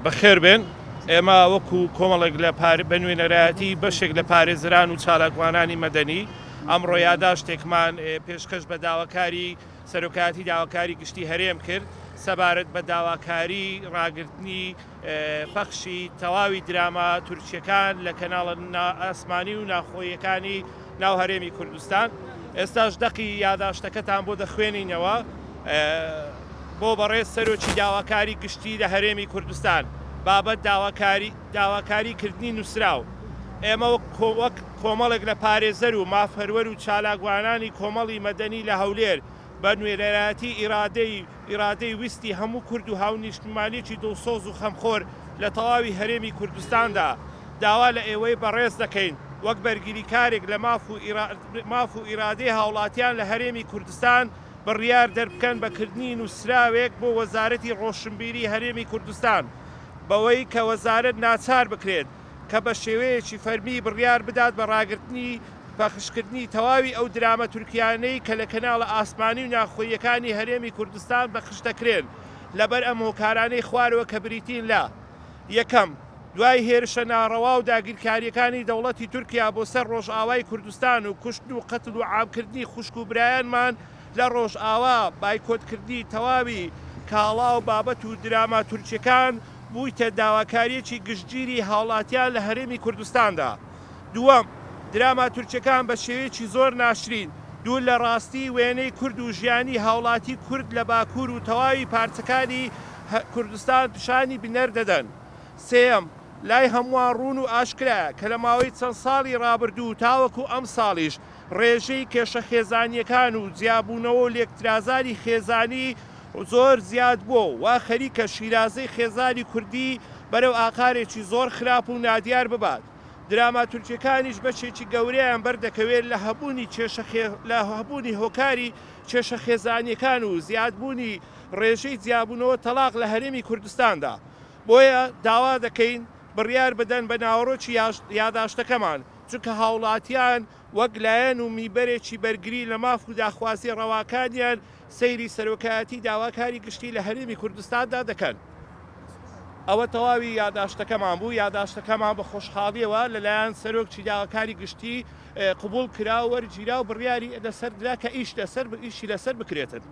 بەخێربێن، ئێمە وەکو کۆمەڵێک لە بە نوێنەرایەتی بەشێک لە پارێزەران و چالاکوانانی مەدەنی ئەمڕۆ یاداشتێکمان پێشکەش بە داواکاری سەرۆکایەتی داواکاری گشتی هەرێم کرد سەبارەت بە داواکاری ڕاگرتنی پەخشی تەواوی دراما تورکیەکان لە کەناڵە ئاسمانی و ناخۆییەکانی ناو هەرێمی کوردستان. ئێستاش دەقی یاداشتەکەتان بۆ دەخوێنینەوە. بۆ بەڕێز سەرۆکی داواکاری گشتی لە هەرێمی کوردستان، بابەت داواکاری داواکاری کردنی نووسراو. ئێمە وەک کۆمەڵێک لە پارێزەر و مافپەروەر و چالاکوانانی کۆمەڵی مەدەنی لە هەولێر بە نوێنەرایەتی ئیرادەی ئیرادەی ویستی هەموو کورد و هاونیشتمانێکی دڵسۆز و خەمخۆر لە تەواوی هەرێمی کوردستاندا داوا لە ئێوەی بەڕێز دەکەین وەک بەرگریکارێک لە ماف و ماف و ئیرادەی هاوڵاتیان لە هەرێمی کوردستان بڕیار دەربکەن بە کردنی نووسراوێک بۆ وەزارەتی ڕۆشنبیری هەرێمی کوردستان بەوەی کە وەزارەت ناچار بکرێت کە بە شێوەیەکی فەرمی بڕیار بدات بە ڕاگرتنی پەخشکردنی تەواوی ئەو دراما تورکیانەی کە لە کەناڵە ئاسمانی و ناخۆییەکانی هەرێمی کوردستان بەخش دەکرێن لەبەر ئەم هۆکارانەی خوارەوە کە بریتین لە، یەکەم، دوای هێرشە ناڕەوا و داگیرکارییەکانی دەوڵەتی تورکیا بۆ سەر ڕۆژئاوای کوردستان و کوشتن و قەتل و عامکردنی خوشک و برایانمان لە ڕۆژئاوا، بایکۆتکردنی تەواوی کاڵا و بابەت و دراما تورکیەکان بوویتە داواکارییەکی گشتگیری هاوڵاتیان لە هەرێمی کوردستاندا. دووەم، دراما تورکیەکان بە شێوەیەکی زۆر ناشرین، دوور لە ڕاستی وێنەی کورد و ژیانی هاوڵاتی کورد لە باکوور و تەواوی پارچەکانی کوردستان پیشانی بینەر دەدەن. سێیەم، لای هەمووان ڕوون و ئاشکرایە کە لە ماوەی چەند ساڵی ڕابردوو تاوەکو ئەمساڵیش ڕێژەی کێشە خێزانییەکان و جیابوونەوە و لێکترازانی خێزانی زۆر زیاد بووە و وا خەریکە شیرازەی خێزانی کوردی بەرەو ئاقارێکی زۆر خراپ و نادیار ببات. دراما تورکیەکانیش بەشێکی گەورەیان بەردەکەوێت لە هەبوونی کێشە لە هەبوونی هۆکاری کێشە خێزانیەکان و زیادبوونی ڕێژەی جیابوونەوە تەڵاق لە هەرێمی کوردستاندا. بۆیە داوا دەکەین بڕیار بدەن بە ناوەڕۆکی یاداشتەکەمان، چونکە هاوڵاتیان وەک لایەن و میبەرێکی بەرگری لە ماف و داخوازیە ڕەواکانیان سەیری سەرۆکایەتی داواکاری گشتی لە هەرێمی کوردستاندا دەکەن. ئەوە تەواوی یاداشتەکەمان بوو، یاداشتەکەمان بە خۆشحاڵیەوە لەلایەن سەرۆکی داواکاری گشتی قبوڵ کرا و وەرگیرا و بڕیاری لەسەر درا کە ئیش لەسەر ئیشی لەسەر بکرێتن.